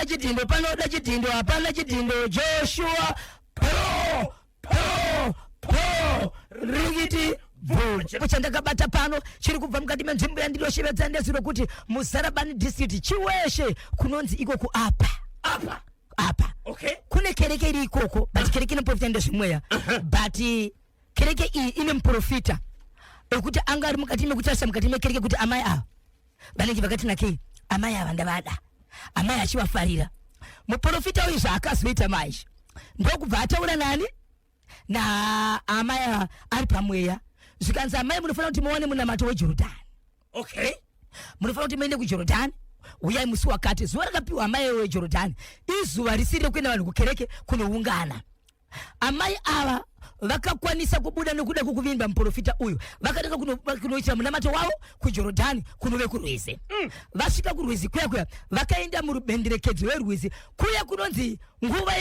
chidhindo, panoda chidhindo, hapana chidhindo. Joshua po po po rikiti bvu. Chipo chandakabata pano chiri kubva mukati menzvimbo yandinoshevedza ndeziro kuti Muzarabani district, Chiweshe, kunonzi iko kuapa apa apa. Okay. Kune kereke iri ikoko, but kereke inoprofita ndezvemweya, but kereke iyi ine muprofita ekuti anga ari mukati mekutarisa mukati mekereke kuti amai ava vanenge vakati nakei, amai ava ndavada, amai achivafarira. Muprofita uyu zvaakazoita manje, ndokubva ataura nani, naamai ava ari pamweya, zvikanzi, "Amai, munofanira kuti muwane munamato weJorodhani." "Munofanira kuti muende kuJorodhani, uyai musi wakati." Zuva rakapiwa amai weJorodhani izuva risiri rekuenda vanhu kukereke kunoungana. Amai ava vakakwanisa kubuda nokuda kwokuvimba muprofita uyu. Vakatanga kunoitira munamato wavo kuJorodhani, kunove kurwizi. Vasvika kurwizi kuya kuya, vakaenda murubenderekedzo rwerwizi kuya kunonzi nguva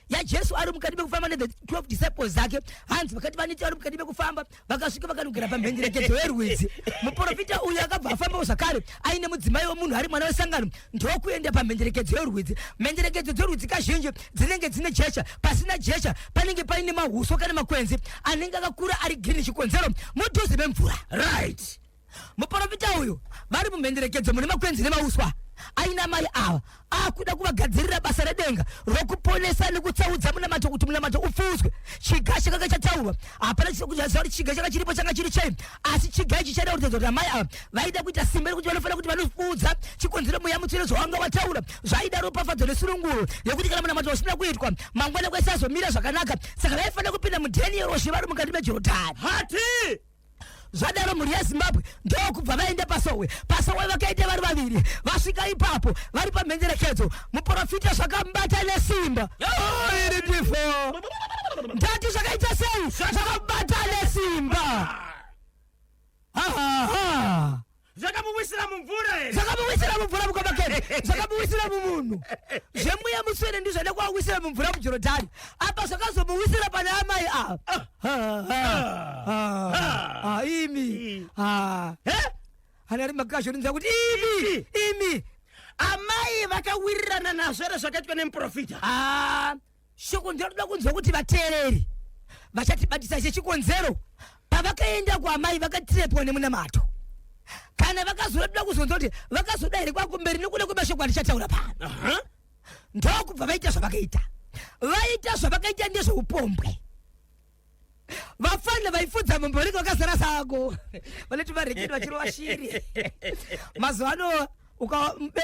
yaJesu ari mukati mekufamba nethe 12 disciples dzake. Hanzi vakati vaniti vari mukati mekufamba, vakasvika vakanogara pamhenderekedzo yerwizi. Muprofita uyu akabva afambawo zvakare aine mudzimai wemunhu ari mwana wesangano, ndokuenda pamhenderekedzo yerwizi. Mhenderekedzo dzerwizi kazhinji dzinenge dzine jecha. Pasina jecha panenge paine mahuswa kana makwenzi anenge akakura ari green, chikonzero mudhuze memvura. Muprofita uyu vari mumhenderekedzo mune makwenzi nemauswa aina mai ava, akuda kuvagadzirira basa redenga rokuponesa nekutsaudza munamato kuti munamato upfuudzwe. Chiga chakanga chataurwa, hapana chinokuziva kuti chiga changa chiripo changa chiri chei, asi chiga ichi chaida kuratidza kuti amai ava vaida kuita simba rekuti vanofanira kuti vanopfuudza, chikonzero mweya mutsvene zvawanga wataura zvaida ropafadzo nesununguro yekuti kana munamato usina kuitwa, mangwana kwaisazomira zvakanaka. Saka vaifanira kupinda mudheni yeroshe vari mukati meJorodhani. Hati. Zvadaro, mhuri yeZimbabwe, ndokubva vaenda pasowe. Pasowe vakaita vari vaviri. Vasvika ipapo vari pamhenderekedzo, muprofita zvakamubata nesimba. Iri ndifo ndati zvakaita sei, zvakamubata nesimba. Ahaha. Zvakamuwisira mumvura here? Zvakamuwisira mumvura, mukoma Kebe, zvakamuwisira mumunhu. Zvemweya mutsvene ndizvo nekuawisira mumvura muJorodhani apa, zvakazomuwisira pane amai ava. Ah, imi. Ah, ana ari makasho rinza kuti imi, imi. Amai vakawirirana nazvo here zvakaitwa nemuprofita? Ah, shoko ndinoda kunzwa kuti vateereri vachatibatisa chechikonzero pavakaenda kuamai vakatirepwa nemunamato, kana vakazoda kuzonzwa kuti vakazoda here kwakumberi nekuda kwemashoko andichataura pano. Ndokubva vaita zvavakaita. Vaita zvavakaita ndezveupombwe. Vafana vaifudza mombe vanenge vakazara sango, vanoti vareketi vachirova shiri. Mazuva ano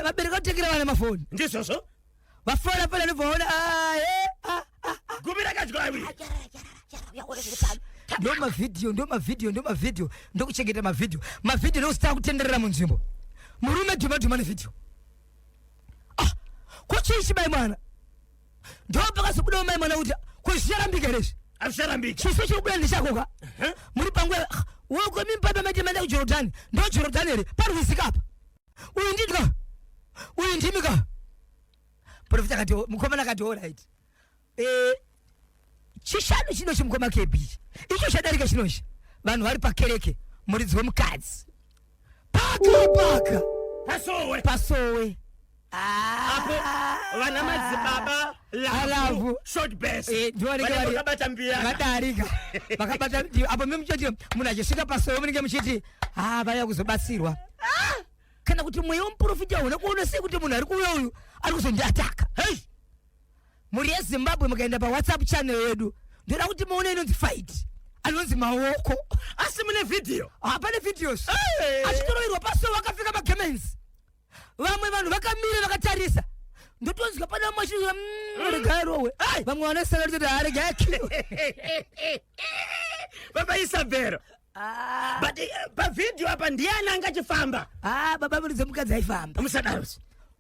vabereki vatengera vana mafoni. Ndizvozvo. Vafana fana nobva vaona, "Ah, eh, ah, ah." Gumi rakadya aviri. Ndo mavhidhiyo, ndo mavhidhiyo, ndo mavhidhiyo, ndokuchengeta mavhidhiyo, mavhidhiyo ndokusitanga kutenderera munzvimbo. Murume dhuma dhuma nevhidhiyo. Ah, ko chii chibai mwana? Ndo pakazobudawo mai mwana kuti ko zvicharambika here izvi? Hazvicharambiki. Chiso chiri kubuda ndichakoka muri panguva wekwemimpapa maite maenda kuJorodhani. Ndo Jorodhani here parwisika apa? Uyu ndidya, uyu ndimi ka. Profita akati, mukomana akati, "Alright, chishanu chino chimukoma kepi ichi icho chadarika chinochi." Vanhu vari pakereke, muridzi wemukadzi paka paka Pasowe. Pasowe. Apo vana madzibaba Alavu. Lavu short best. Ndivo vanenge vanenge vakabata mbiyana. Vadarika vakabata apo memuchoti munhu achisvika pasowe munenge muchiti ha, vaya kuzobatsirwa, kana kuti mweya wemuprofita una kuona sei kuti munhu ari kuuya uyu ari kuzondiataka? Hey! Mhuri yeZimbabwe, mukaenda paWhatsApp channel yedu, ndoda kuti muone inonzi fight anonzi maoko. Asi mune vhidhiyo? Hapane videos. Hey! Achitoroirwa pasowe akapfeka magemenzi, vamwe vanhu vakamira vakatarisa. Ndotonzwa pane vamwe vachiti, regai rohwe." Vamwe vanosaka kuti, "Regai akiwe." Baba Isabel, but pavhidhiyo apa ndiani anga achifamba? Ah, baba muridzi mukadzi aifamba. Musadaro.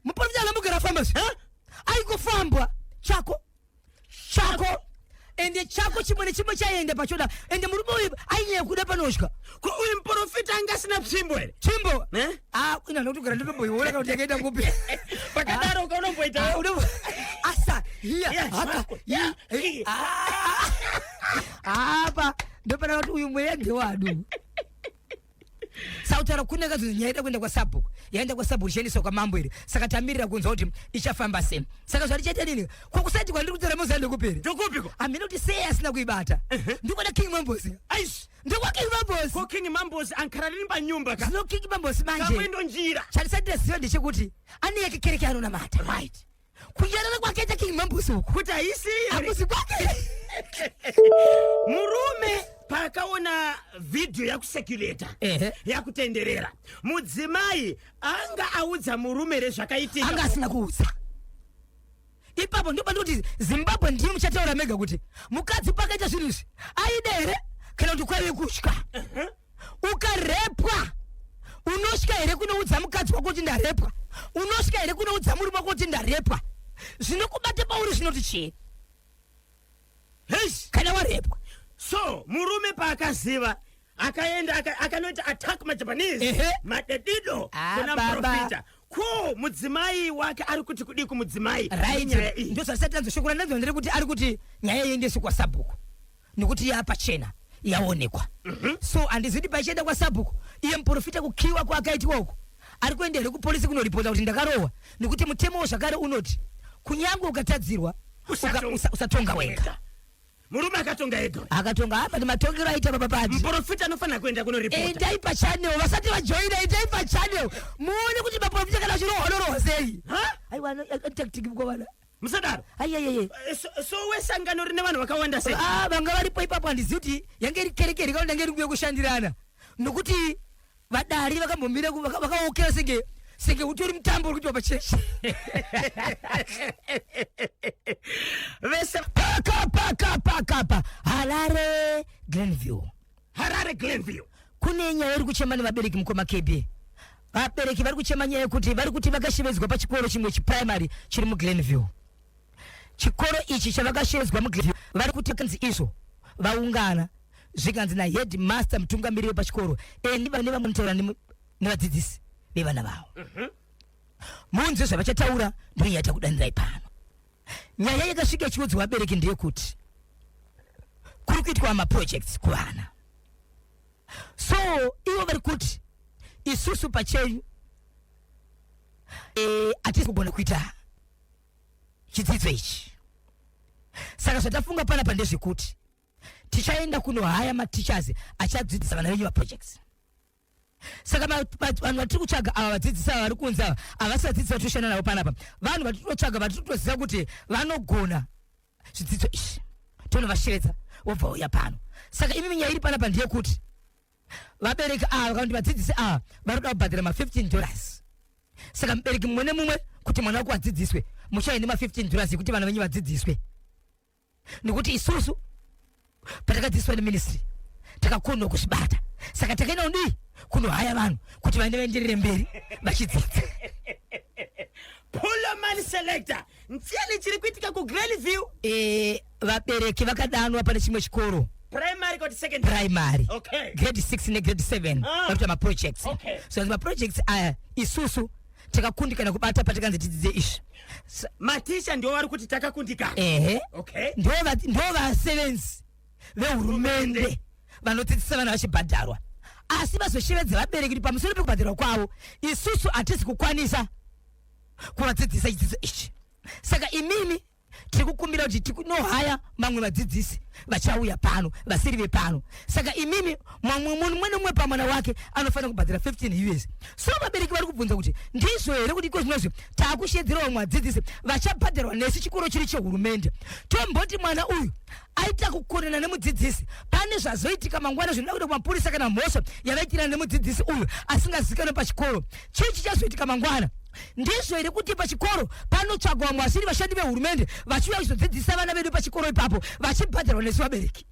Muprofita angamugara afamba zve, aikofambwa chako chako, ende chako chimwe nechimwe chaienda pachoda, ende murume uyu ainyanya kuda panotya. Ko uyu muprofita anga asina tsvimbo here? Tsvimbo? Eh? Ah, ina nokutogara ndotomboiona kana kuti yakaenda kupi. Pakadaro kaunomboita. Ah, asa hiya. Haka. Hiya. Ah, apa ndopana kuti uyu mweya ndewadu sautaura kune kazonzi nyaya ida kuenda kwasabhuku. Yaenda kwasabhuku, ichiendeswa kwamambo iri. Saka tamirira kunzwa kuti ichafamba sei. Saka zvatichaita nini kwakusaiti kwandiri kutora moziva ndekuperi. Ndokupiko? Hamene kuti sei asina kuibata. Ndikuona King Mambosi. Aish. Ndokwa King Mambosi. Ko King Mambosi ankara riri panyumba ka? Zvino King Mambosi manje. Kamwendo njira. Chandisati ndaziva ndechekuti ane yake kereke anonamata. Right. Kunyarara kwake aita King Mambosi uku. Kuti haisi here? Hakusi kwake. Murume paakaona vhidhiyo yakusekuleta yakutenderera, mudzimai anga audza murume rezvakaitika. Anga asina kuudza. Ipapo ndipo ndikuti Zimbabwe ndiyo muchataura mega kuti mukadzi pakaita zvinhu izvi aida here kana kuti kwaive kutya. Ukarepwa unosvika here kunoudza mukadzi wako kuti ndarepwa? Unosvika here kunoudza murume wako kuti ndarepwa? Zvinokubata pauri zvinoti chii? Heish. Kana warepwa. So murume paakaziva akaenda akanoita attack maJapanese madedido kuna muprofita. Ko mudzimai wake ari kuti kudii kumudzimai? Right. Nyaya iyi. Ndozvasati tanzwa shoko randanzwa ndere kuti ari kuti nyaya iendeswe kwasabhuku nekuti yapachena yaonekwa. So handizivi kuti paichienda kwasabhuku iye muprofita kukiwa kwaakaitwa uku ari kuenda here kupolisi kunoripota kuti ndakarohwa, nekuti mutemo zvakare unoti kunyange ukatadzirwa usatonga wega. Murume akatonga ega. Akatonga apa ndi matongero aita baba Pati. Muprofita anofanira kuenda kunoripota. Endai pachannel, vasati vajoina endai pachannel muone kuti maprofita kana achirohwa anorohwa sei. Ha? Aiwa, tactic mukomana. Musadaro. Aiaiai. So wesangano rine vanhu vakawanda sei? Ah, vanga varipo ipapo handizivi kuti yange iri kereke here kana kuti yange iri nguva yekushandirana, nokuti vadari vakambomira vakaokera senge utori mutambo uri kuitwa pachechi. Vese paka paka paka pa Harare Glenview. Harare Glenview. Kune nyaya iri kuchema nevabereki mukoma KB. Vabereki vari kuchema nyaya yekuti vari kuti vakashevedzwa pachikoro chimwe chiprimary chiri muGlenview. Chikoro ichi chavakashevedzwa muGlenview vari kuti kanzi izvo vaungana zvikanzi naheadmaster mutungamiriri wepachikoro endi vane vamwe notaura nevadzidzisi vevana vavo. Munzwe zvavachataura, ndiyo nyaya takudanirai pano. Nyaya yakasvika ichiudzwa vabereki ndeyekuti kuri kuitwa maprojects kuvana. So ivo vari kuti isusu pachenyu hatisi kugona kuita chidzidzo ichi. Saka zvatafunga panapa ndezvekuti tichaenda kunohaya mateachers achadzidzisa vana venyu maprojects. Saka vanhu vatiri kutsvaga ava, vadzidzisi ava vari kunze ava, havasi vadzidzisi vatiri kushanda navo panapa. Vanhu vatiri kutotsvaga vatiri kutoziva kuti vanogona zvidzidzo izvi, tonovashevedza vobva uya pano. Saka imi nyaya iri panapa ndeyekuti vabereki ava kana kuti vadzidzisi ava vari kuda kubhadhara ma15 dollars. Saka mubereki mumwe nemumwe kuti mwana wako adzidziswe muchaende ma15 dollars ekuti vana venyu vadzidziswe, nekuti isusu patakadzidziswa neministry takakona kuzvibata. Saka takaenda kudii kunohaya vanhu kuti vaende vaenderere mberi vachidzidza. Pullman selector, nchiyani chiri kuitika kuGlenview? Vabereki vakadanwa pane chimwe chikoro. Primary kuti secondary? Primary. Okay. Grade 6 negrade 7. Vakuita maprojects. So maprojects aya isusu takakundikana kubata patikanzi tidzidze izvi. Maticha ndiwo vari kuti takakundikana? Ehe. Okay. Ndo vasevenzi vehurumende vanodzidzisa vana vachibhadharwa, asi vazoshevedza vabereki kuti pamusoro pekubhadharwa kwavo isusu hatisi kukwanisa kuvadzidzisa chidzidzo ichi. Saka imimi tiri kukumbira kuti tinohaya mamwe vadzidzisi vachauya pano vasiri vepano. Saka imimi mamwe munhu mumwe nemumwe pamwana wake anofanira kubhadhara 15 US. So vabereki vari kubvunza kuti ndizvo here kuti iko zvinozvi taakushedzera vamwe vadzidzisi vachabhadharwa nesu, chikoro chiri chehurumende? Tomboti mwana uyu aita kukonana nemudzidzisi, pane zvazoitika mangwana zvinoda kuenda kumapurisa kana mhosva yavaitirana nemudzidzisi uyu asingazikanwe pachikoro, chii chichazoitika mangwana? Ndizvo here kuti pachikoro panotsvagwa vamwe vasiri vashandi vehurumende vachiuya kuzodzidzisa vana vedu pachikoro ipapo vachibhadharwa nesu vabereki?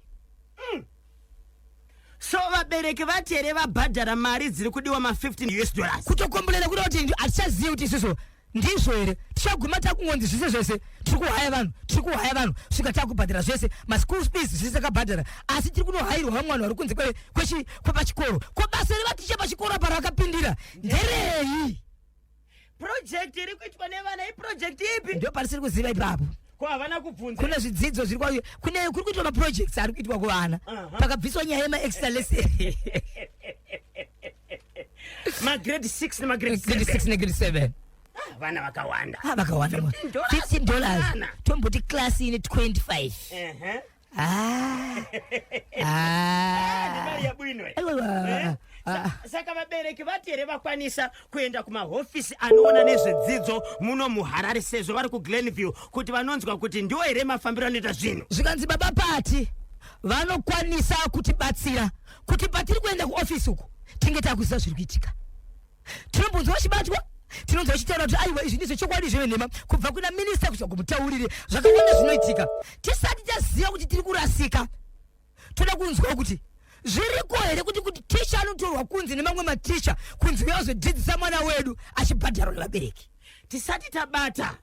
So vabereki vati here vabhadhara mari dziri kudiwa ma15 US dollars? Kutokomborera kuda kuti hatichazivi kuti isusu ndizvo here. Tichaguma takungonzi zvese zvese tiri kuhaya vanhu, tiri kuhaya vanhu svika takubhadhara zvese maschool fees zvese takabhadhara, asi tiri kunohayirwa vamwe vanhu vari kunze kwepachikoro. Ko basa revaticha pachikoro apa rakapindira nderei? Project iri kuitwa nevana iproject ipi? Ndio patisiri kuziva ipapo. Ko havana kubvunza? Kune zvidzidzo zviri kune kuri kuitwa maprojects ari kuitwa kuvana. Pakabviswa nyaya yemaextra lesson. Magrade 6 nemagrade Grade 7. 6 negrade 7. Ah, vana vakawanda. Ah, vakawanda. $15. $15. Vana. Tomboti class ine 25. Ah. Ah. Mari yabwino. Aiwa. Eh? Ah. Saka vabereki vati here vakwanisa kuenda kumahofisi anoona nezvedzidzo muno muHarare, sezvo vari kuGlenview, kuti vanonzwa kuti ndiwo here mafambiro anoita zvinhu? Zvikanzi baba Pati vanokwanisa kutibatsira kuti patiri kuenda kuofisi uku tinge takuziva zviri kuitika. Tinombonzwa vachibatwa, tinonzwa vachitaura kuti aiwa, izvi ndizvo chokwadi, zvevenhema, kubva kuna minista kusvika kumutauriri, zvakawanda zvinoitika tisati taziva kuti tiri kurasika. Toda kunzwa kuti zviriko here kuti ticha anotorwa kunzi nemamwe maticha kunzi uya uzodzidzisa mwana wedu achibhadharwa nevabereki. Tisati tabata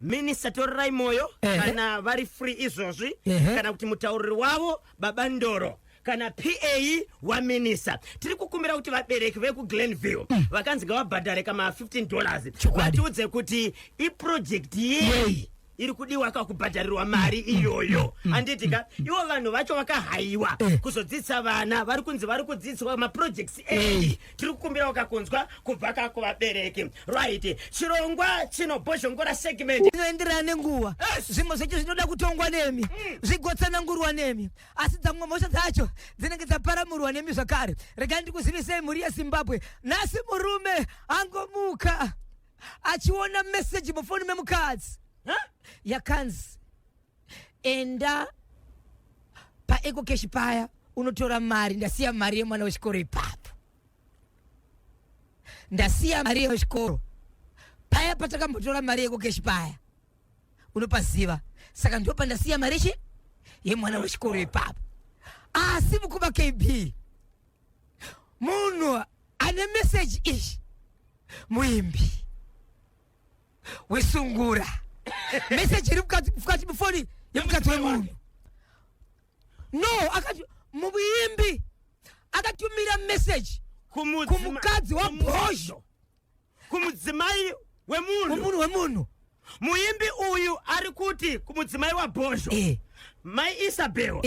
Minista Torerai Moyo, kana vari free izvozvi, kana kuti mutauriri wavo baba Ndoro, kana PA waminista, tiri kukumbira kuti vabereki vekuGlenview vakanzi ngavabhadhare kama $15 Chokwadi. vatiudze kuti iproject yei iri kudiwa kakubhadharirwa mari iyoyo, handiti ka? Ivo vanhu vacho vakahayiwa kuzodzidzisa vana vari kunzi vari kudzidziswa maprojects ei? Tiri kukumbira wakakunzwa kubva kakuvabereki. Right, chirongwa chinobhozhongora segment. Inoenderana nenguva. Zvimwe zvacho zvinoda kutongwa nemi, zvigotsanangurwa nemi, asi dzamwe mhosva dzacho dzinenge dzaparamurwa nemi zvakare. Regai ndikuzivisei, mhuri yeZimbabwe, nhasi murume angomuka achiona meseji mufoni memukadzi Huh? yakanzi, "Enda paEcoCash paya unotora mari, ndasiya mari yemwana wechikoro ipapo, ndasiya mari yechikoro paya patakambotora mari yeEcoCash paya, unopaziva, saka ndo pandasiya mari chi yemwana wechikoro ipapo." Asi mukuma KB, munhu ane meseji iyi muimbi wesungura. Meseji iri mukati mufoni yemukadzi wemunhu. No, akati muimbi akatumira meseji kumukadzi waBhozho. Kumudzimai wemunhu. Wemunhu, wemunhu. Muimbi uyu ari kuti kumudzimai waBhozho, Mai Isabel,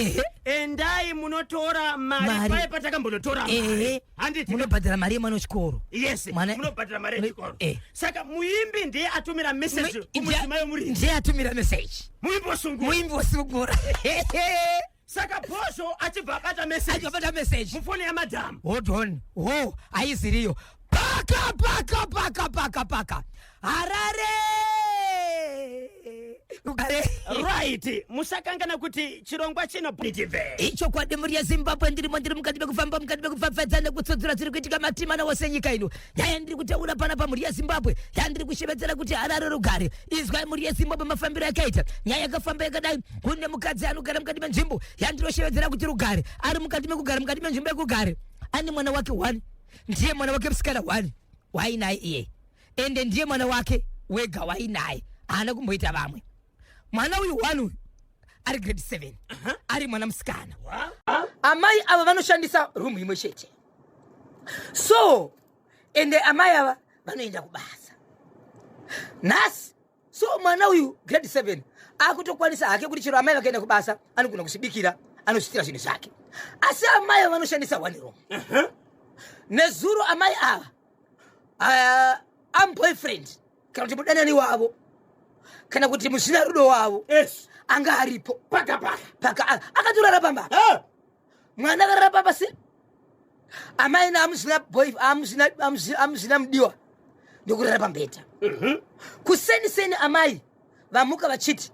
endai munotora mari Mari. paye patakambonotora mari, handiti? Munobhadhara mari yemwana wechikoro. Yes. Munobhadhara mari yechikoro. Saka muimbi ndiye atumira meseji kumudzimai wemuridzi. Ndiye atumira meseji. Muimbi wesungura. Muimbi wesungura. Saka Bhozho achibva abata meseji Achibata meseji mufoni yamadhamu. Hold on, ho, haiziriyo. Paka paka paka paka paka, Harare, rugare. Right, musakangana kuti chirongwa chino tv. Ichokwadi, mhuri yeZimbabwe, ndirimo, ndiri mukati mekufamba, mukati mekupfapfadza nekutsudzura zviri kuitika matimana wose nyika ino. Nyaya ndiri kutaura panapa, mhuri yeZimbabwe, yandiri kushevedzera kuti Harare rugare, inzwai, mhuri yeZimbabwe, mafambiro yakaita nyaya yakafamba yakadai. Kune mukadzi anogara mukati menzvimbo yandiroshevedzera kuti Rugare, ari mukati mekugara mukati menzvimbo yekugare, ane mwana wake one, ndiye mwana wake musikana one wainaye iye, ende ndiye mwana wake wega wainaye, haana kumboita vamwe. Mwana uyu one uyu ari grade 7, ari mwana musikana. Amai ava vanoshandisa rumu imwe chete, so ende amai ava vanoenda kubasa nhasi. So mwana uyu grade 7 akutokwanisa hake kuti chero amai vakaenda kubasa anogona kuzvibikira, anozviitira zvinhu zvake, asi amai ava vanoshandisa one room. Nezuro amai ava, amuboyfriend kana kuti mudanani wavo kana kuti muzvinarudo wavo anga aripo. Paka paka. Paka akatorara pamba. Mwana akarara pamba se amai naamuzvina boy, amuzvina mudiwa, ndokurara pambedha. Kuseni seni amai vamuka vachiti,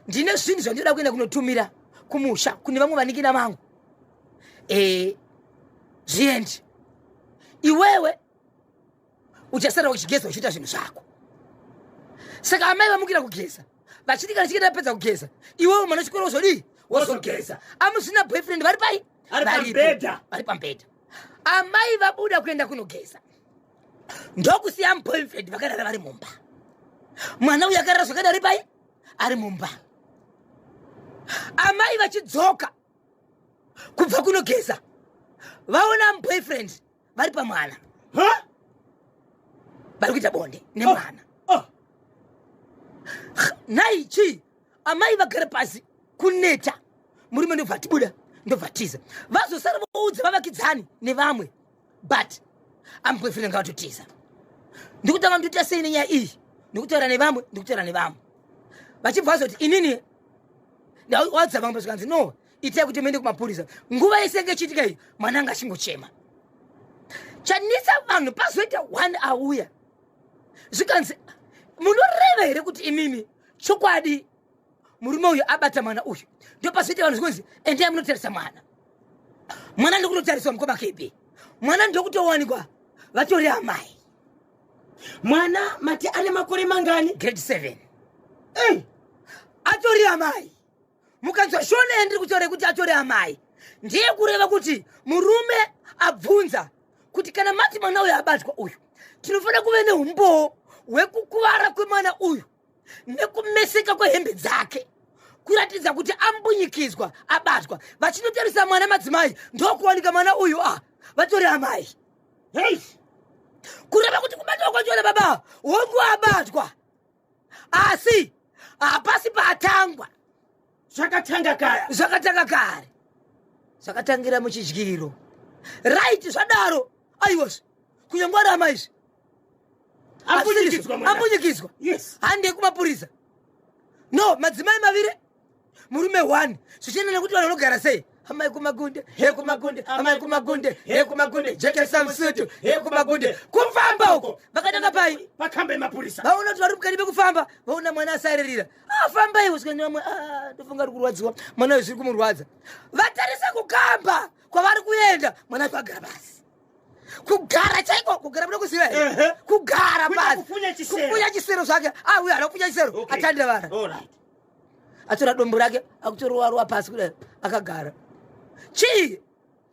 "Ndine zvinhu zvandinoda kuenda kunotumira kumusha kune vamwe vanikina vangu, zviende, iwewe uchasara uchigeza uchiita zvinhu zvako." Saka amai vamukira kugeza vachiti, "Kana chinge ndapedza kugeza, iwewe mwana chikoro wozodii? Wozogeza." Amuzvina boyfriend vari pai? Ari Varipo. pambedha. Vari pambedha. Amai vabuda kuenda kunogeza, ndokusiya muboyfriend vakarara vari mumba. Mwana uyu akarara zvakadari pai ari mumba. Amai vachidzoka kubva kunogeza, vaona muboyfriend vari pamwana, vari kuita bonde nemwana. Oh. Nhai, chii? Amai vagara pasi kuneta, murume ndobva tibuda, ndobva tiza. Vazosara voudza vavakidzani nevamwe, but Amuboyfriend anga vatotiza. Ndikutanga ndoita sei nenyaya iyi? Ndikutaura nevamwe, ndikutaura nevamwe. Vachibva vazoti inini ndawadza vamwe zvikanzi no, itai kuti muende kumapurisa. Nguva yese yange ichiitika iyi, mwana anga achingochema. Chanisa vanhu pazoita one auya. Zvikanzi munoreva here kuti imimi chokwadi murume uyu abata mwana uyu? Ndopazoita vanhu zvikonzi endai munotarisa mwana. Mwana ndokunotariswa mukoma KB. Mwana ndokutowanikwa vatori amai. Mwana mati ane makore mangani? Grade 7. Hey, atori amai. Mukanzwa shona yandiri kutaura yekuti atori amai, ndiye kureva kuti murume abvunza kuti kana mati mwana uyu abatwa uyu, tinofanira kuve neumbowo hwekukuvara kwemwana uyu nekumeseka kwehembe dzake kuratidza kuti ambunyikidzwa abatwa. Vachinotarisa mwana madzimai ndokuwanika mwana uyu a vatori amai. Hey! Kureva kuti kubatwa kwacho baba hongu abatwa, asi hapasi paatangwa. Zvakatanga kare. Zvakatanga kare, zvakatangira muchidyiro. Right, zvadaro aiwazve kunyange ari amai izvi Ambunyikidzwa mwana. Ambunyikidzwa. Yes. Hande kumapurisa. No, madzimai maviri, murume one. Zvichienda nekuti vanhu vanogara sei. Amai kumagunde, he kumagunde, amai kumagunde, he kumagunde, jekesa musutu, he kumagunde. Kufamba uko vakatanga pai? Pakamba yemapurisa. Vaona kuti vari mukati mekufamba, vaona mwana asaririra. Ah, famba iwe sika nyamwe. Ah, ndofunga ari kurwadziwa. Mwana uyu zviri kumurwadza. Vatarisa kukamba kwavari kuenda, mwana wacho agara pasi. Kugara chaiko, kugara muno kuziva here? Ehe. Kugara Kuita pasi. kufunya chisero. Kufunya chisero zvake. Ah, uyu haana kufunya chisero. Okay. Atandira vara. All right. Atora dombo rake, akutorova pasi kudai, akagara. Chii?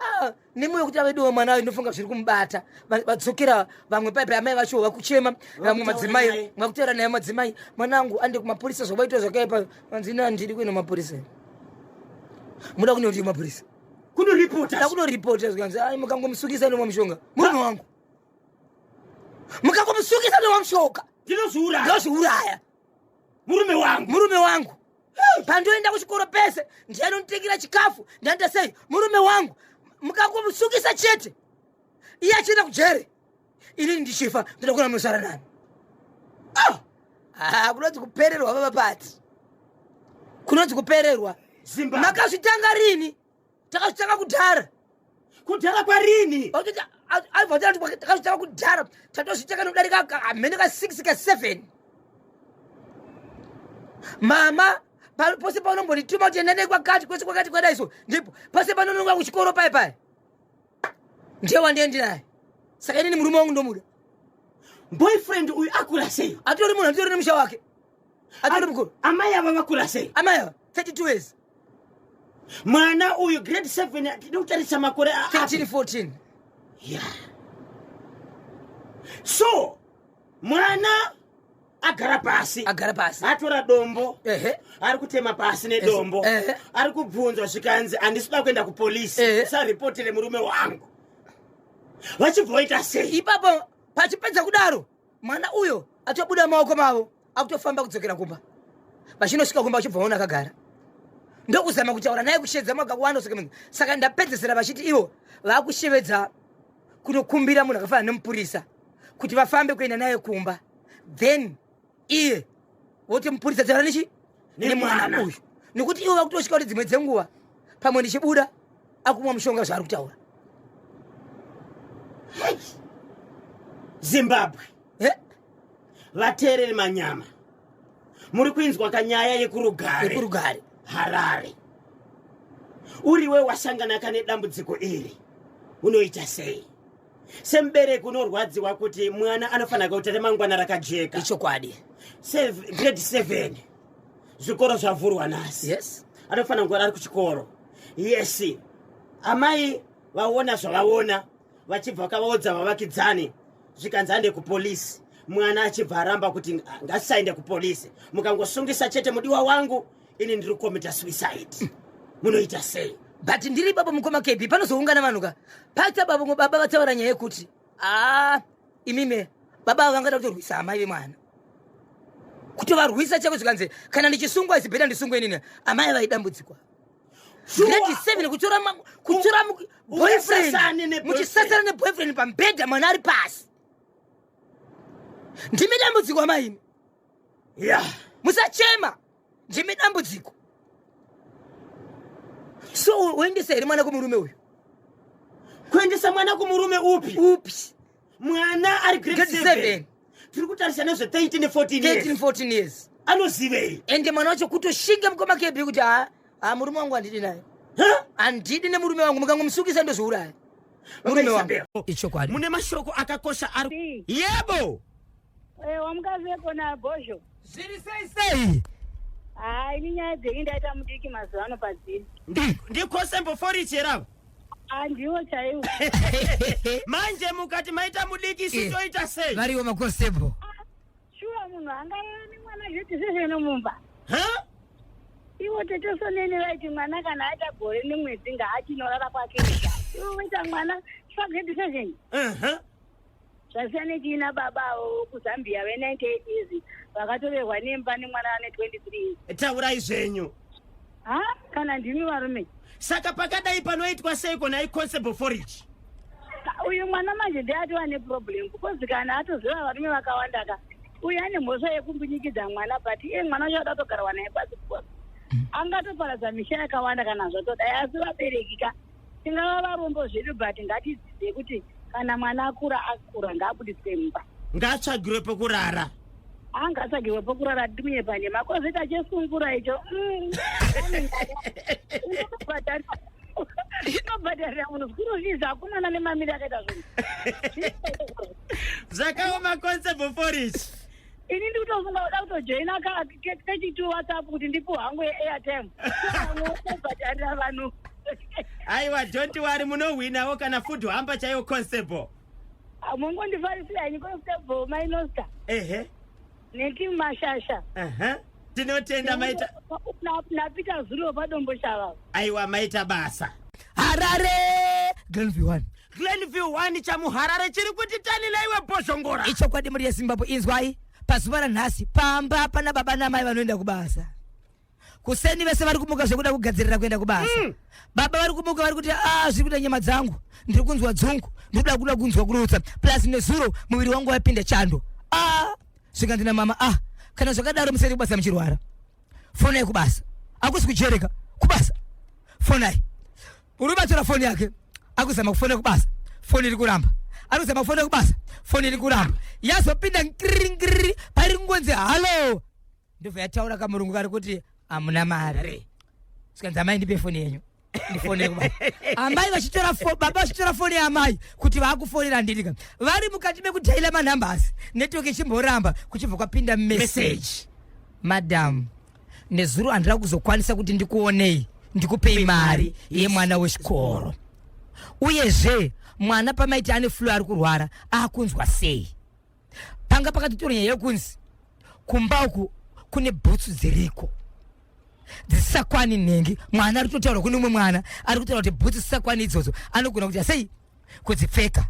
Ah, nemwoyo kuti aveduwa mwana wayo, ndofunga zviri kumubata. Vadzokera vamwe paipai, amai vacho vakuchema, vamwe madzimai naye. vakutaura naye madzimai, mwanangu ande kumapurisa zvavaitwa zvakaipa. Vanzi ina handidi kuenda kumapurisa. Muda kunoti kumapurisa? Kunoripota. Da kunoripota zvikanzi ai mukangomusukisa nomwa mushonga. Murume wangu. Mukangomusukisa nomwa mushonga. Ndinozviuraya. Ndinozviuraya. Murume wangu. Murume wangu. Pandoenda kuchikoro pese ndiye anonditengera chikafu, ndianoita sei? Murume wangu. Mukangomusukisa chete. Iye achienda kujere. Ini ndichifa ndoda kuona munosara nani. Ah! Ah, kunonzi kupererwa baba pati. Kunonzi kupererwa. Zimbabwe. Makazvitanga rini? Takazvitanga kudhara. Kudhara kwarini? Takazvitanga kudhara. Tatozvitanga nokudarika hamene ka 6 ka 7. Mama pose paunombondituma kuti enda kwakati kwese kwakati kwadai so ndipo pose panononga kuchikoro pai pai ndiye wandiye naye. Saka inini murume wangu ndomuda. Boyfriend uyu akura sei? Atori munhu atori nemusha wake. Atori mukuru. Amai ava vakura sei? Amai ava 32 years. Mwana uyu grade 7 tiri kutarisa makore 13 14. Yeah. So mwana agara pasi. Agara pasi. Atora dombo. Ehe. Ari kutema pasi nedombo. Ehe. Ari kubvunzwa zvikanzi handisi kuda kuenda kupolisi. Ehe. Usaripotere murume wangu. Vachibva vaita sei? Ipapo pachipedza kudaro mwana uyo atobuda maoko mavo akutofamba kudzokera kumba. Vachinosvika kumba vachibva vaona akagara. Ndokuzama kutaura naye kushevedza mwakawanda kusvika munhu. Saka ndapedzesera vachiti ivo vakushevedza kunokumbira munhu akafanana nemupurisa kuti vafambe kuenda naye kumba. Then iye woti mupurisa taura nechi nemwana uyu. Nekuti ivo vakutosvika kuti dzimwe dzenguva pamwe ndichibuda akumwa mushonga zvaari kutaura. Hey. Zimbabwe. Vateereri manyama. Muri kuinzwa kanyaya yekurugare. Yekurugare. Harare. Uriwe wasangana kane dambudziko iri. Unoita sei? Semubereki unorwadziwa kuti mwana anofanira kuita remangwana rakajeka. Ichokwadi. Grade 7. Zvikoro zvavhurwa nhasi. Yes. Anofanira kuva ari kuchikoro. Yes. Amai vaona zvavaona vachibva vakavaudza vavakidzani zvikanzi ande kupolisi. Mwana achibva aramba kuti ngasisaende kupolisi. Mukangosungisa chete mudiwa wangu ini ndiri kukomita suicide. Munoita sei? But ndiri baba mukoma KB panozoungana vanhu ka. Paita baba baba vataura nyaya yekuti imime baba vangada kutorwisa amai vemwana. Kutovarwisa chako zvikanzi kana ndichisungwa is better ndisungwe inini. Amai vaidambudzikwa. Grade 7 kutora kutora boyfriend, Ungasasane neboyfriend. Muchisasana neboyfriend pambedha, mwana ari pasi. Ndimi dambudziko, amaimi. Musachema, ndimi dambudziko. So woendesa here mwana kumurume uyu? Kuendesa mwana kumurume upi? Upi? Mwana ari grade Grade 7. 7. Tiri kutarisa nezve 13 ne14 13 years. 14 years. Anozivei? Ende mwana wacho kutoshinga, mukoma KB, kuti ha ha, murume wangu handidi naye. Huh? Handidi nemurume wangu, mukangomusukisa ndozviuraya murume wangu. Isabel. Ichokwadi. Mune mashoko akakosha ari Si. Yebo. Wamukazekona bhozho. Zviri sei sei? Hai, ini nyaya dzenyu ndaita mudiki mazuva ano padziri. Ndiconstable Forich heravo? Handiwo chaiwo. Manje mukati maita mudiki, isu toita sei? Variwo maconstable. Shuwa, munhu angarara nemwana zviti zvezveno mumba? Ha? Ivo tetosonene vaiti mwana kana aita gore nemwedzi ngaachinorara kwake ega. Ivo voita mwana pagrade 7. Zvasiyana nechiina baba avo kuZambia ve98 years vakatorerwa nemba nemwana ane 23 years. Taurai zvenyu. Ha, kana ndimi varume. Saka pakadai panoitwa sei kona, iconstable Forich? Uyu mwana manje ndiatova neproblem, because kana atoziva varume vakawanda ka, uyu ane mhosva yekumbunyikidza mwana, but iye mwana wacho ada kutogarwa naye pasi, because angatoparadza misha yakawanda kana zvotodai. Asi vabereki ka, tingava varombo zvedu, but ngatidzidze kuti kana mwana akura, akura, ngaabudiswe mumba. Ngatsvagirwe pekurara. Angatsvagirwe pokurara, timunyepa nema kozoita chesungura icho. Unobhadharira munhu school fees, akomana, nemamiri akaita zvinhu. Zvakaoma, Constable Forich. Ini ndikutofunga kuda kutojoina kechitu WhatsApp kuti ndipuwe hangu yeairtime, obhadharira vanhu. Aiwa, don't worry, munohwinawo kana food hamper chaiyo, constable. Mungondifarisira henyu, Constable Mainosta netimu Mashasha. Aha, tinotenda, maita. NaPeter Zulu paDomboshava. Aiwa, maita basa. Harare, Glenview 1. Glenview 1 chamuHarare chiri kuti tanila, iwe Bhozhongora. Ichokwadi, muri yeZimbabwe, inzwai. Pazuva ranhasi pamba pana baba namai vanoenda kubasa kuseni. Vese vari kumuka zvekuda kugadzirira kuenda kubasa. Baba vari kumuka vari kuti, "A, zviri kuita nyama dzangu, ndiri kunzwa dzungu, ndiri kuda kuda kunzwa kurutsa, plus nezuro muviri wangu wapinda chando." A, zvikanzi namama, "A, kana zvakadaro musaende kubasa muchirwara. Fonai kubasa." Akusi kujereka kubasa, fonai. Murume atora foni yake, akuzama kufona kubasa, foni iri kuramba. Ari kuzama kufona kubasa, foni iri kuramba. Yazopinda ngiri ngiri, pairi kungonzi hello, ndobva yataura kamurungu kari kuti, "Hamuna mari." Sikanzi, "Amai, ndipe foni yenyu ndifonere kubasa." Amai vachitora baba vachitora foni yaamai kuti vaakufonera ndirika, vari mukati mekudhaila manumbers, network ichimboramba, kuchibva kwapinda message: "Madam, nezuro handina kuzokwanisa kuti ndikuonei ndikupei mari yemwana wechikoro. Uyezve mwana pamaiti ane flu, ari kurwara, akunzwa sei? Panga pakatotora nyaya yekunzi kumba uku kune bhutsu dziriko dzisakwani nhengi. Mwana ari kutotaura kune umwe mwana ari kutaura kuti bhutsu dzisakwani idzodzo anogona kuti sei kudzipfeka,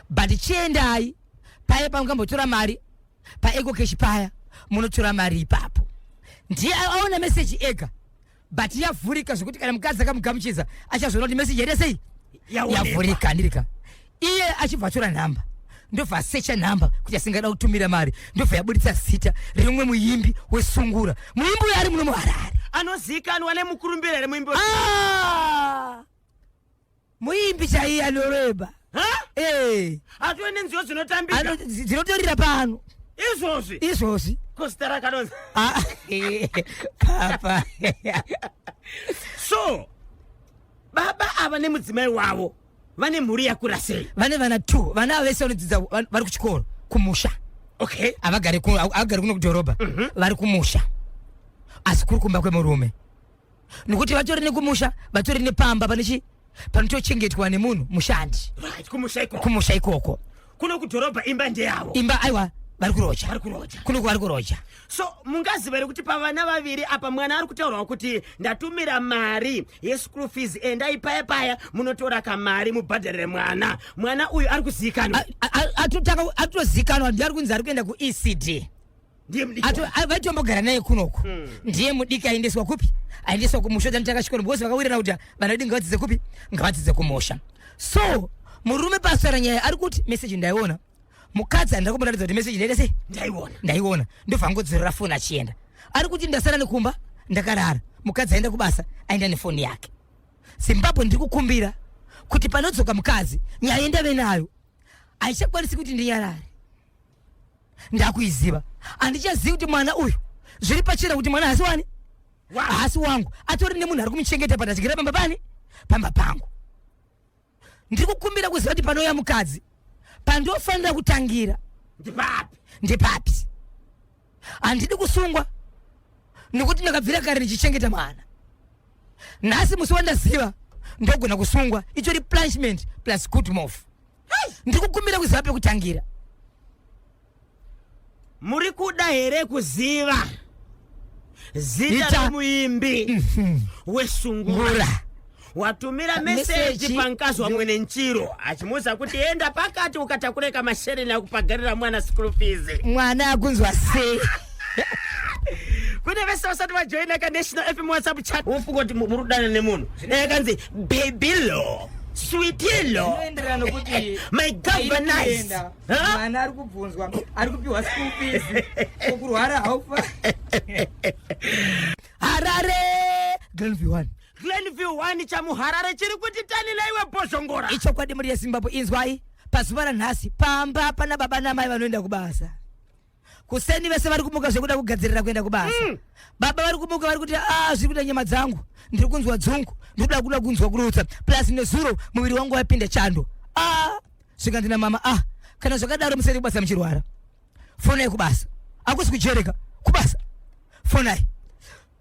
but chiendai paya pamungambotora mari paEcoCash paya, munotora mari ipapo." Ndiye aona meseji ega, but yavhurika zvekuti kana mukadzi akamugamuchidza achazoona kuti meseji yaita sei. Yaonekwa. Yavhurika ndirika. Iye achibva atora nhamba, ndobva asecha nhamba kuti asingada kutumira mari, ndobva yabuditsa zita reumwe muimbi wesungura. Muimbi uyo ari muno muHarare. Anozivikanwa nemukurumbira here muimbi? Ah! Muimbi chaiye anoreba. Ha? Eh, Atove nenziyo dzinotambika? Dzinotorira pano. Izvozvi? Izvozvi. Kozita rakanonzi? Ah, papa. So baba ava nemudzimai wavo vane mhuri yakura sei? Vane vana two. Vana ava vese vanodzidza, vari kuchikoro kumusha. Havagari kuno kudhorobha, vari kumusha, asi kuri kumba kwemurume, nekuti vatori nekumusha, vatori nepamba pane chi panotochengetwa nemunhu mushandi. Right, kumusha ikoko. Kumusha ikoko. Kuno kudhorobha imba ndeyavo? Imba, aiwa, vari kuroja. Vari kuroja. Kuno vari kuroja. So mungaziva here kuti pavana vaviri apa, mwana ari kutaurwa kuti ndatumira mari yeschool fees, endai paya paya munotora kamari mubhadharire mwana, mwana uyu ari kuzivikanwa? Atotanga atozikanwa, ndiari kunzi ari kuenda kuECD. Ndiye mudiki. Vaitombogara naye kunoku. Ndiye mudiki aendeswa kupi? Aendeswa kumusha tanitaka chikoro because vakawirirana kuti vana vedu ngavadzidze kupi? Ngavadzidze kumusha. So murume pasara nyaya ari kuti meseji ndaiona, mukadzi handina kumuratidza kuti meseji ndaita sei. Ndaiona. Ndaiona, ndobva angodzorera foni achienda. Ari kuti ndasara nekumba ndakarara, mukadzi aenda kubasa, aenda nefoni yake. Zimbabwe, ndiri kukumbira kuti panodzoka mukadzi, nyaya yendave nayo haichakwanisi kuti ndinyarare. Ndakuiziva, handichazivi kuti mwana uyu, zviri pachena kuti mwana haasi wani, haasi wangu. Atori nemunhu ari kumuchengeta but achigara pamba pani, pamba pangu. Ndiri kukumbira kuziva kuti panouya mukadzi, pandofanira kutangira ndipapi? Ndipapi? Handidi kusungwa nekuti ndakabvira kare ndichichengeta mwana. Nhasi musi wandaziva ndogona kusungwa, itori punishment plus good move. Ndiri kukumbira kuziva pekutangira. Muri kuda here kuziva zita remuimbi wesungura ngura watumira meseji Meseji. Pankazi wamwene nchiro achimuudza kuti enda pakati ukatakureka mashereni akupagarira mwana school fees. Mwana akunzwa sei? Kune vese vasati vajoina kaNational FM WhatsApp chat, wofunga kuti muri kudana nemunhu, kanzi babylo, sweetilo, Zvinoenderana nokuti my governise. Mwana ari kubvunzwa, ari kupiwa school fees, kokurwara haufa. Harare, Glenview 1. Glenview 1 chamuHarare chiri kuti tanila iwe bhozhongora. Ichokwadi, muri yeZimbabwe, inzwai. Pazuva ranhasi pamba pana baba namai vanoenda kubasa kuseni. Vese vari kumuka zvekuda kugadzirira kuenda kubasa. Baba vari kumuka vari kuti, "A, zviri kuita nyama dzangu, ndiri kunzwa dzungu, ndiri kuda kunzwa kurutsa, plus nezuro muviri wangu wapinda chando." A, zvikanzi namama, "A, kana zvakadaro musaende kubasa muchirwara. Fonai kubasa." Akusi kujereka kubasa, fonai.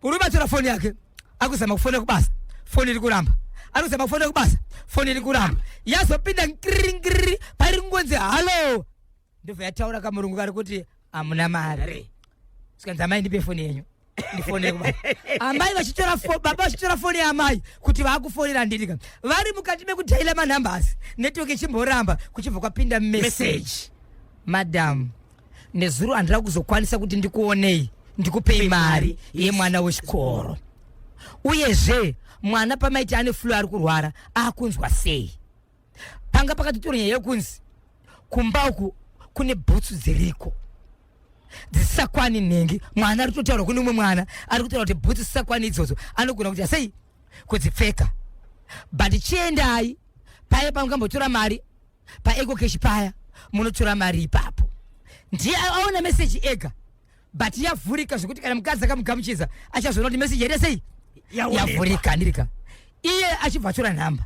Murume atora foni yake, akuzama kufona kubasa, foni iri kuramba. Ari kuzama kufona kubasa, foni iri kuramba. Yazopinda nkiringiriri, pairi kungonzi hello, ndobva yataura kamurungu kari kuti hamuna mari. Sikanzi, "Amai, ndipe foni yenyu ndifonere kubasa." Amai vachitora baba vachitora foni yaamai kuti vaakufonera ndirika. Vari mukati mekudhaila manumbers, network ichimboramba, kuchibva kwapinda message: "Madam, nezuro handina kuzokwanisa kuti ndikuonei ndikupei mari yemwana wechikoro. Uyezve mwana pamaiti ane flu, ari kurwara, akunzwa sei?" Panga pakatotora nyaya yekunzi kumba uku kune bhutsu dziriko dzisakwani nhengi. Mwana ari kutotaura kune umwe mwana ari kutaura kuti bhutsu dzisakwani idzodzo anogona kuti sei kudzipfeka, but chiendai paya pamungambotora mari paEcoCash, paya munotora mari ipapo. Ndiye aona meseji ega, but yavhurika zvekuti kana mukadzi akamugamuchidza achazoona kuti meseji yaita sei. Yaonekwa. Yavhurika ndirika. Iye achibva atora nhamba,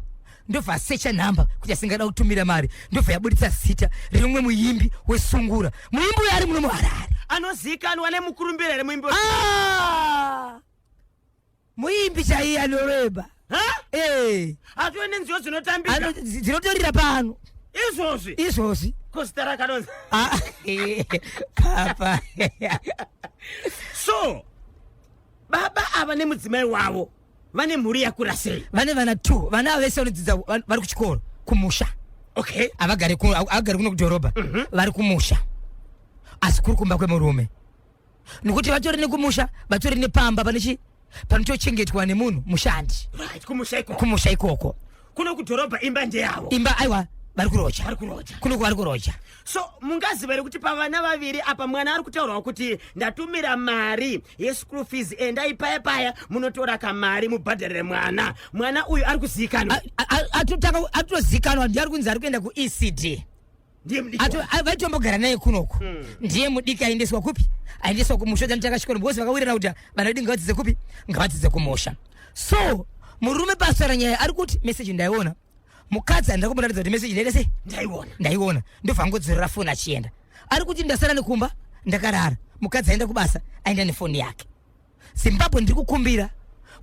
ndobva asecha nhamba kuti asingada kutumira mari, ndobva yabuditsa zita rimwe muimbi wesungura. Muimbi uyo ari muno muHarare. Anozivikanwa nemukurumbira here muimbi Ah! Muimbi chaiye anoreba. Ha? Eh, Atove nenziyo dzinotambika? Dzinotorira pano. Izvozvi? Izvozvi. Ko zita rakanonzi? Ah, papa. So baba ava nemudzimai wavo vane mhuri yakura sei? Vane vana two. Vana ava vese vanodzidza, vari kuchikoro kumusha. Havagari kuno kudhorobha, vari kumusha, asi kuri kumba kwemurume, nekuti vatori nekumusha, vatori nepamba pane chi panotochengetwa nemunhu mushandi. Right, kumusha ikoko. Kumusha ikoko. Kuno kudhorobha imba ndeyavo? Imba aiwa, vari kuroja. Vari kuroja. Kuno vari kuroja. So mungaziva here kuti pavana vaviri apa, mwana ari kutaurwa kuti ndatumira mari yeschool fees, endai paya paya munotora kamari mubhadharire mwana, mwana uyu ari kuzivikanwa? Atotanga atozikanwa, ndiye ari kunzi ari kuenda kuECD. Ndiye mudiki. Vaitombogara naye kunoku. Ndiye mudiki aendeswa kupi? Aendeswa kumusha tanitaka chikoro because vakawirirana kuti vana vedu ngavadzidze kupi? Ngavadzidze kumusha. So murume pasara nyaya ari kuti meseji ndaiona, mukadzi handina kumuratidza kuti meseji ndaita sei. Ndaiona. Ndaiona, ndobva angodzorera foni achienda. Ari kuti ndasara nekumba ndakarara, mukadzi aenda kubasa, aenda nefoni yake. Zimbabwe, ndiri kukumbira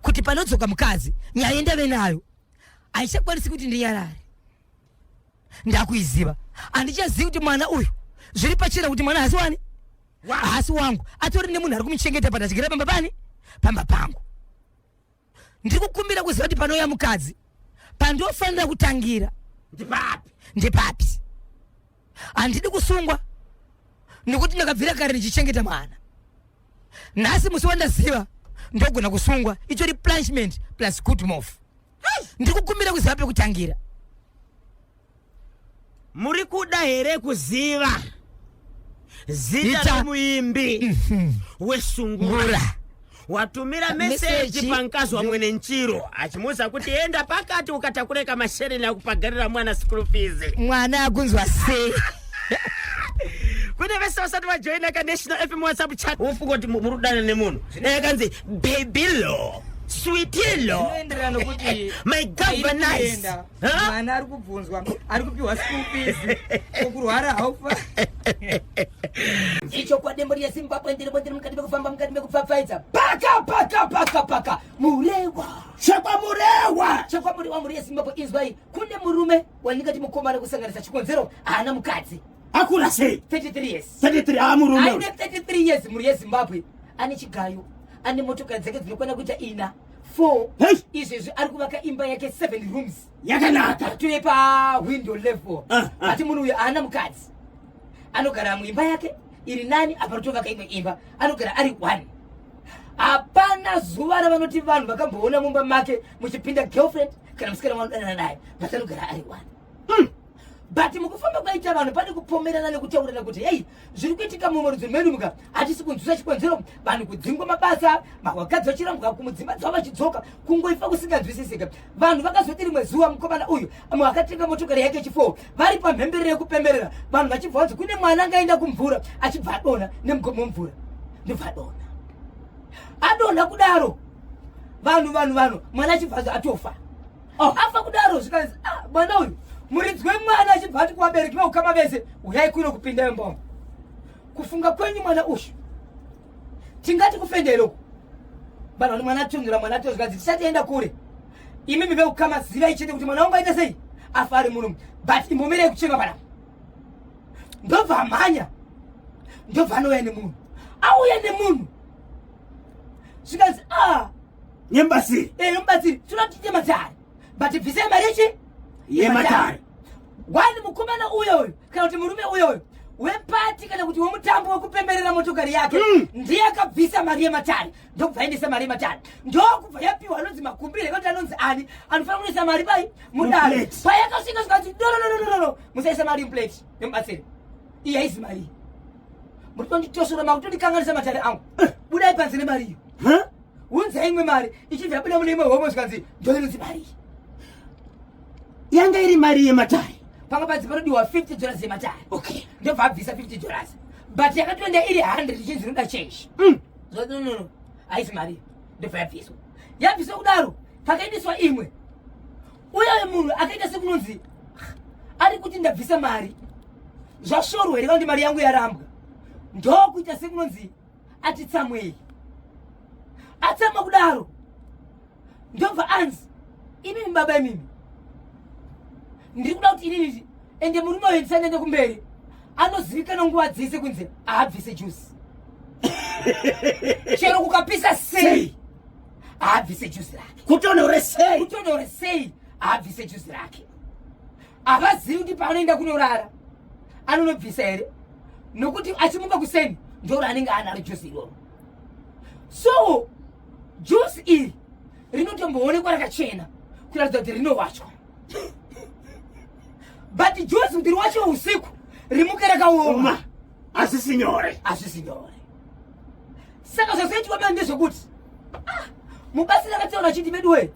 kuti panodzoka mukadzi, nyaya yendave nayo haichakwanisi kuti ndinyarare. Ndakuiziva, handichazivi kuti mwana uyu, zviri pachena kuti mwana haasi wani, haasi wangu. Atori nemunhu ari kumuchengeta but achigara pamba pani, pamba pangu. Ndiri kukumbira kuziva kuti panouya mukadzi, pandofanira kutangira ndipapi? Ndipapi? Handidi kusungwa nekuti ndakabvira kare ndichichengeta mwana. Nhasi musi wandaziva ndogona kusungwa. Itori punishment plus good move. Ndiri kukumbira kuziva pekutangira. Muri kuda here kuziva zita remuimbi wesungura watumira meseji pankazi wa mwene nchiro achimuudza kuti enda pakati ukatakureka mashereni akupagarira mwana school fees. Mwana akunzwa sei? Kune vese vasati vajoina ka National FM WhatsApp chat, wofunga kuti muri kudana nemunhu, kanzi babylo, sweetilo, Zvinoenderana nokuti my governance. Kuenda, mwana ari kubvunzwa, ari kupiwa school fees, kurwara haufa. Ichokwadi, mhuri yeZimbabwe, ndiri ndiri mukati mekufamba, mukati mekupfapfaidza, paka paka paka paka Murewa. Chekwamurewa. Chekwamurewa. Mhuri yeZimbabwe, inzwai, kune murume wandingati mukomana, kusanganisa chikonzero haana mukadzi. Akura sei? 33 years. 33, a murume. Aine 33 years, mhuri yeZimbabwe, ane chigayo, ane motokari dzake dzinokwana kuita ina, 4. Hey! Izvezvi ari kuvaka imba yake, 7 rooms. Yakanaka. Tove pawindow level. Ati munhu uyu haana mukadzi, anogara muimba yake iri nani, apa ritovaka imwe imba, anogara ari one. Hapana zuva ravanoti vanhu vakamboona mumba make muchipinda girlfriend kana musikana wanodanana naye, but anogara ari one. But mukufamba kwaita vanhu, pane kupomerana nekutaurirana kuti, hei, zviri kuitika mumurudzi medu muka hatisi kunzwisa chikonzero. Vanhu kudzingwa mabasa, vakadzi vachirambwa kumudzimba dzavo, vachidzoka, kungoifa kusinganzwisisika. Vanhu vakazoti rimwe zuva mukomana uyu mumwe akatenga motokari yake chifo, vari pamhemberero yekupemberera, vanhu vachibva vanzi kune mwana angaenda kumvura, achibva adonha nemugomo wemvura, ndobva adonha. Adonha kudaro, vanhu mwana achibva anzi atofa. Oh. Afa kudaro, zvikanzi, ah, mwana uyu, muridzi wemwana achibva ati kuvabereki veukama vese, uyai kuno kupinda imbomo. Kufunga kwenyu, mwana uyu tingati kufenda uku? Vanhu vani, mwana atonzora, mwana atonzora. Zvikanzi, tisatienda kure, imimi veukama zivai chete kuti mwana wangu aita sei, afa ari murume, but imbomirei kuchema panapa. Ndobva amhanya, ndobva anouya nemunhu, auya nemunhu, zvikanzi, ah, Nemubatsiri. Eh, mubatsiri, toda tiite matare, but bvisai mari yechi Yematare. Wani mukomana uyoyo, kana kuti murume uyoyo wepati, kana kuti wemutambo wekupemberera motokari yake, ndiye akabvisa mari yematare, ndokubva aendesa mari yematare, ndokubva yapiwa anonzi Makumbire, kana kuti anonzi ani anofanira kunoisa mari pai mudare. Muplate. Payakasvika, zvikanzi, no, no, no, no, no, musaisa mari muplate nemubatsiri, iyi haisi mari iyi, muri kutonditosora, makutondikanganisa matare angu, budai panze nemari iyo. Huh? Unzai imwe mari. Ichibva yabuda mune imwe homwe, zvikanzi, ndoinonzi mari iyi. Yanga iri mari yematare. Panga panzi panodiwa $50 yematare. Ndobva abvisa $50, but yakatoenda iri 100, ichinzi inoda change. No, no, no, haisi mari. Ndobva yabviswa. Yabviswa kudaro, pakaendeswa imwe, uye munhu akaita sekunonzi ari kuti ndabvisa mari, zvasvorwa here, kana kuti mari yangu yarambwa? Ndokuita sekunonzi atitsamwei. Atsamwa kudaro, ndobva anzi, imimi baba, imimi, ndiri kuda kuti inini ende murume uyu ndisanende kumberi, anozivikanwa nguva dzese kunzi haabvise juzi, chero kukapisa sei haabvise juzi rake. Kutonhore sei. Kutonhore sei haabvise juzi rake. Havazivi kuti paanoenda kunorara anonobvisa here, nokuti achimuka kuseni ndoro anenge anaro juzi iroro. So juzi iri rinotomboonekwa rakachena kuratidza kuti rinowachwa, but juzi kuti riwachiwe usiku rimuke rakaoma, Oma, asisi nyore. Hazvisi nyore. Saka zvazoitwa mani ndezvekuti, ah, mubatsiri akataura achiti, meduwe,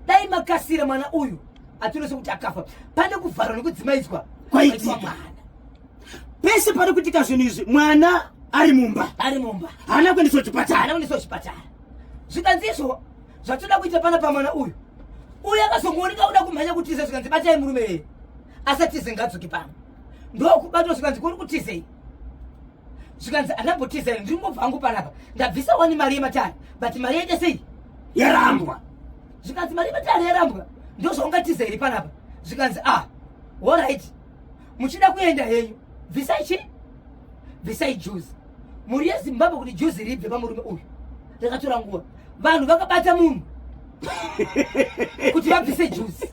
dai makasira mwana uyu atinose kuti akafa, pane kuvharwa nekudzimaidzwa Kwaitika. kwaitwa mwana. Pese pari kuitika zvinhu izvi, mwana ari mumba. Ari mumba. Haana kuendeswa kuchipatara. Haana kuendeswa kuchipatara. Zvikanzi, izvo zvatoda kuita pana pamwana uyu, uyu akazongooneka kuda kumhanya kutiza, zvikanzi, batai murume yeye asatize, ngadzoke pano. Ndokubatwa, zvikanzi, kuri kutizei? Zvikanzi, handambotiza, ndiri ngobva hangu panapa, ndabvisa wani mari yematare, but mari yaita sei? Yarambwa. Zvikanzi, mari yematare yarambwa, ndozvaungatiza here panapa? Zvikanzi, ah, alright, muchida kuenda henyu, bvisai chi bvisai juzi. Mhuri yeZimbabwe, kuti juzi ribve pamurume uyu rakatora nguva. Vanhu vakabata munhu kuti vabvise juzi.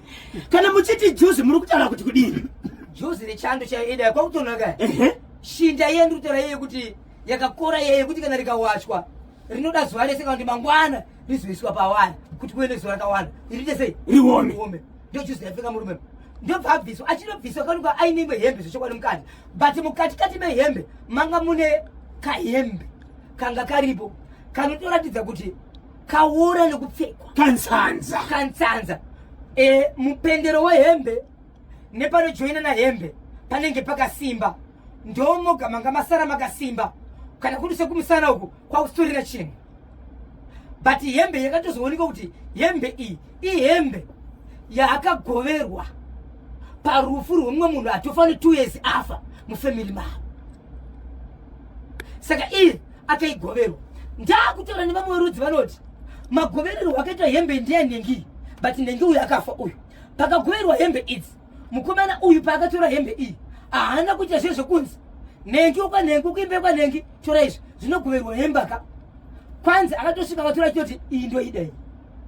Kana muchiti juzi, muri kutaura kuti kudini? Juzi rechando chaienda kwakutonaka. Ehe. Shinda iye ndiri kutaura iye kuti yakakora iye yekuti kana rikawachwa rinoda zuva rese kana kuti mangwana rizoiswa pawaya kuti kuve nezuva rakawanda riite sei? Riome. Riome. Ndochuzi yapfeka murume ndobva abviswa, achinobviswa kanuka aine imwe hembe zvechokwadi mukati, but mukati kati mehembe manga mune kahembe kanga karipo kanotoratidza kuti kaora nekupfekwa. Kansanza. Kansanza. Mupendero wehembe nepanojoina nahembe panenge pakasimba, ndomoga manga masara makasimba, kana kuti sekumusana uku kwakusitorina chinhu, but hembe yakatozoonekwa kuti hembe iyi ihembe yaakagoverwa parufu rwemumwe munhu atofa ne 2 years afa mufamily mavo. Saka iye akaigoverwa. Ndakutaura nevamwe verudzi vanoti magoverero akaitwa hembe ndiye nhengi, but nhengi uyu akafa uyu. Pakagoverwa hembe idzi, mukomana uyu paakatora hembe iyi haana kuita zve zvekunzi nhengi ukwanhengi ukuimbe kwanhengi tora izvi zvinogoverwa hembe aka kwanzi akatosvika akatora achitoti iyi ndoida iyi.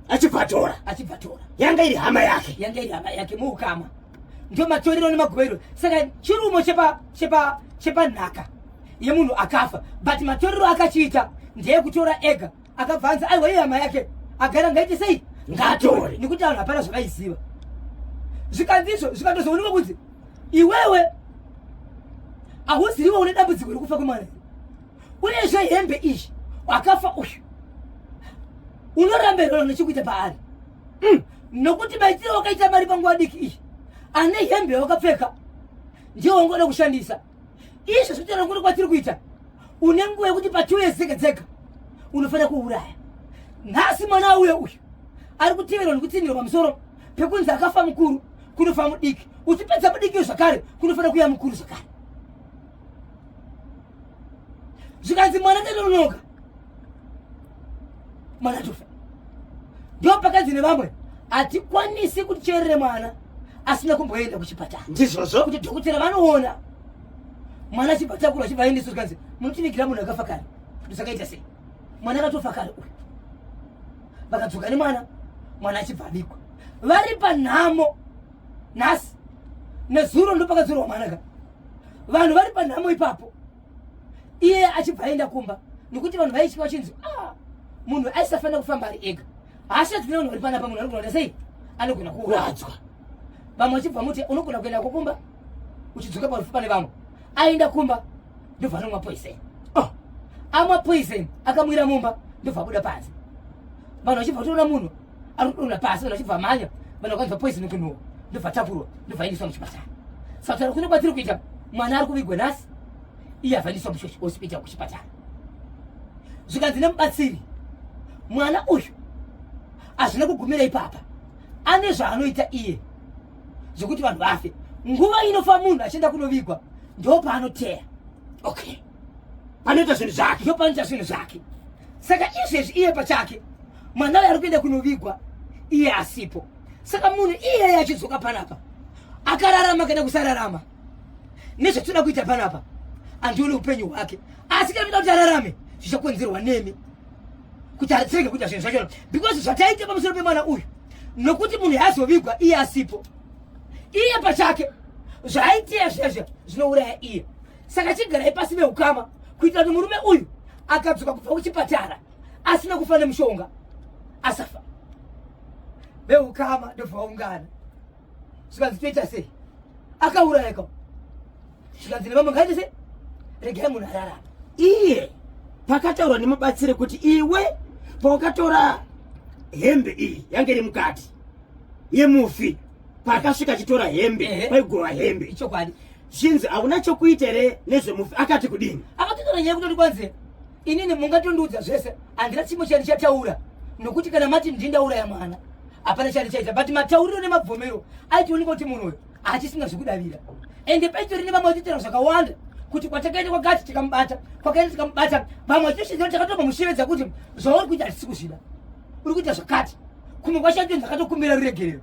Achibva tora. Achibva tora. Yanga iri hama yake. Yanga iri hama yake muukama, ndio matorero nemagoverero. Saka chirumo chepanhaka yemunhu akafa, but matorero akachiita ndeyekutora ega. Akabva anzi aiwa, iye hama yake agara ngaite sei? Ngatore. Nekuti vanhu hapana zvavaiziva. Zvikanzizvo zvikatozoonekwa kunzi iwewe hauziriwe une dambudziko rekufa kwemwana, uyezve hembe izvi akafa uyu unoramberwa nechikuita paari. Nokuti maitiro wakaita mari panguva diki iyi, ane hembe yawakapfeka ndiyo wangoda kushandisa. Izvo zvinotaura nguri kwatiri kuita, une nguva yekuti pa2 years dzega dzega unofanira kuuraya. Nhasi mwana auya uyu ari kuteverwa nekutsindirwa pamusoro pekunzi akafa mukuru, kunofa mudiki, uchipedza mudiki zvakare kunofanira kuuya mukuru zvakare. Zvikanzi mwana tatononoka, mwana tofa. Ndo pakanzi nevamwe hatikwanisi kuticherere mwana asina kumboenda kuchipatara. Ndizvozvo. Kuti dhokotera vanoona mwana achibva takura achibva aendeswa, zvikanzi munotivigira munhu akafa kare, kuti zvakaita sei? Mwana akatofa kare uyu. Vakadzoka nemwana, mwana achibva avigwa. Vari panhamo nhasi nezuro, ndopakadzorwa mwana ka. Vanhu vari panhamo ipapo, iye achibva aenda kumba nekuti vanhu vaitya vachinzi ah, munhu aisafanira kufamba ari ega. Hasha dzine vanhu vari panapa, munhu anogona kuita sei? Anogona kuuradzwa. Vamwe vachibva muti unogona kuenda kukumba uchidzoka parufu pane vamwe. Aenda kumba ndobva anomwa poison. Oh, amwa poison akamwira mumba, ndobva abuda panze, vanhu vachibva kutoona munhu ari kudonha pasi, vanhu vachibva mhanya, vanhu vakanzwa poison kunhuwa, ndobva tapurwa, ndobva aendeswa muchipatara. Saka taura kune kwatiri kuita, mwana ari kuvigwa nhasi, iye abva muhospital kuchipatara. Zvikanzi nemubatsiri, mwana uyu hazvina kugumira ipapa, ane zvaanoita iye zvekuti vanhu vafe. Nguva inofa munhu achienda kunovigwa ndo paanoteya. Okay, panoita zvinhu zvake. Ndo panoita zvinhu zvake. Saka izvezvi iye pachake mwana uyo ari kuenda kunovigwa iye asipo. Saka munhu iyeye achidzoka panapa akararama kana kusararama nezvatinoda kuita panapa handioni upenyu hwake, asi kana toda kuti ararame zvichakonzerwa nemi kuti atirege kuita zvinhu zvachona, because zvataita pamusoro pemwana uyu, nokuti munhu yaazovigwa iye asipo, iye pachake zvaaitiya zvezve zvinouraya iye. Saka chigarai pasi veukama kuitira kuti murume uyu akadzoka kubva kuchipatara asina kufa nemushonga asafa. Veukama ndobva vaungana, zvikanzi toita sei? Akaurayaka. Zvikanzi nevamwe ngaite sei? Regai munhu ararama. Iye pakataurwa nemubatsiri kuti iwe pawakatora hembe iyi yange iri mukati yemufi, paakasvika achitora hembe paigova hembe. Ichokwadi. Zvinzi hauna chokuita here nezvemufi? Akati kudini? Akatotaura nyaya yekutoti kwanzi inini mungatondiudza zvese, handina chimwe chandichataura, nokuti kana mati ndindauraya mwana hapana chandichaita. But matauriro nemabvomero aitooneka kuti munhu uyu hachisina zvekudavira. Ende paitori nevamwe vachitaura zvakawanda kuti kwatakaenda kwakati tikamubata, kwakaenda tikamubata. Vamwe vachitoshinzira kuti takatobva mushevedza kuti zvauri kuita hatisi kuzvida, uri kuita zvakati. Kumwe kwacho atonzi akatokumbira ruregerero,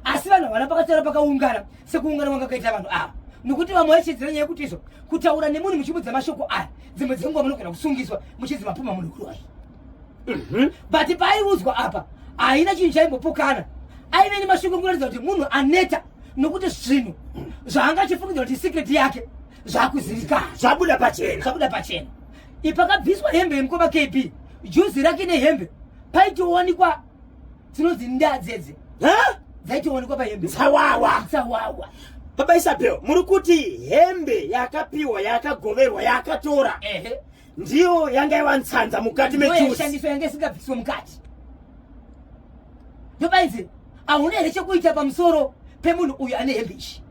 asi vanhu havana pakataura pakaungana sekuungana kwanga kaita vanhu ava, nokuti vamwe vachidzira nyaya yekuti izvo kutaura nemunhu muchimudza mashoko aya, dzimwe dzenguva munogona kusungiswa muchinzi mapuma munhu kuroyi. But paaiudzwa apa haina chinhu chaimbopokana, aive nemashoko ekuratidza kuti munhu aneta nokuti zvinhu zvaanga achifungidzira kuti secret yake zvakuzivikana. Zvabuda pachena. Zvabuda pachena. Ipakabviswa hembe yemukoma KB, juzi rake nehembe paitowanikwa dzinonzi nda dzedze dzaitowanikwa pahembe. Tsawawa. Tsawawa. Baba Isabel, muri kuti hembe yakapiwa, yakagoverwa, yakatora ndiyo yanga yava nzanza mukati mejuzi. Shandiswa yanga isingabviswe mukati. Ndopainzi hauna here chekuita pamusoro pemunhu uyu ane hembe ishi?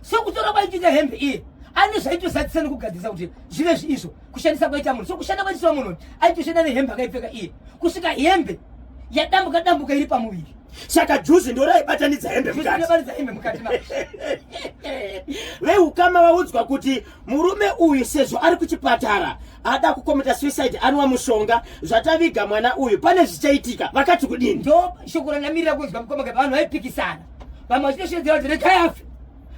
So kutora kwaitoita hembe iye ane zvaitozadzisa nekugadzirisa kuti zvive zviizvo kushandisa kwaita munhu. So kushanda kwaitiswa munhu aitoshanda nehembe akaipfeka iye kusvika hembe yadambuka dambuka iri pamuviri. Saka juzi ndo raibatanidza hembe mukati. Batanidza hembe mukati ma. Veukama vaudzwa kuti murume uyu sezvo ari kuchipatara ada kukomita suicide, anwa mushonga, zvataviga mwana uyu pane zvichaitika. Vakati kudini? Ndo shoko randamirira kunzwa, mukoma. Vanhu vaipikisana, vamwe vachitoshedzera kuti regai afe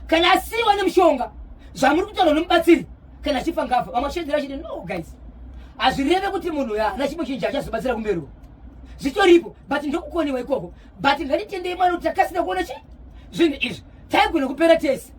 kana asiyiwa nemushonga, zvamuri kutaura nomubatsiri, kana achifa ngafa. Vamwe vachishedzera vachiti, "No guys, hazvireve kuti munhu uyu haana chimwe chinhu chaachazobatsira kumberi, zvitoripo." But ndokukoniwa ikoko. But ngatitendei Mwari kuti takasina kuona chi zvinhu izvi, taigona kupera tese.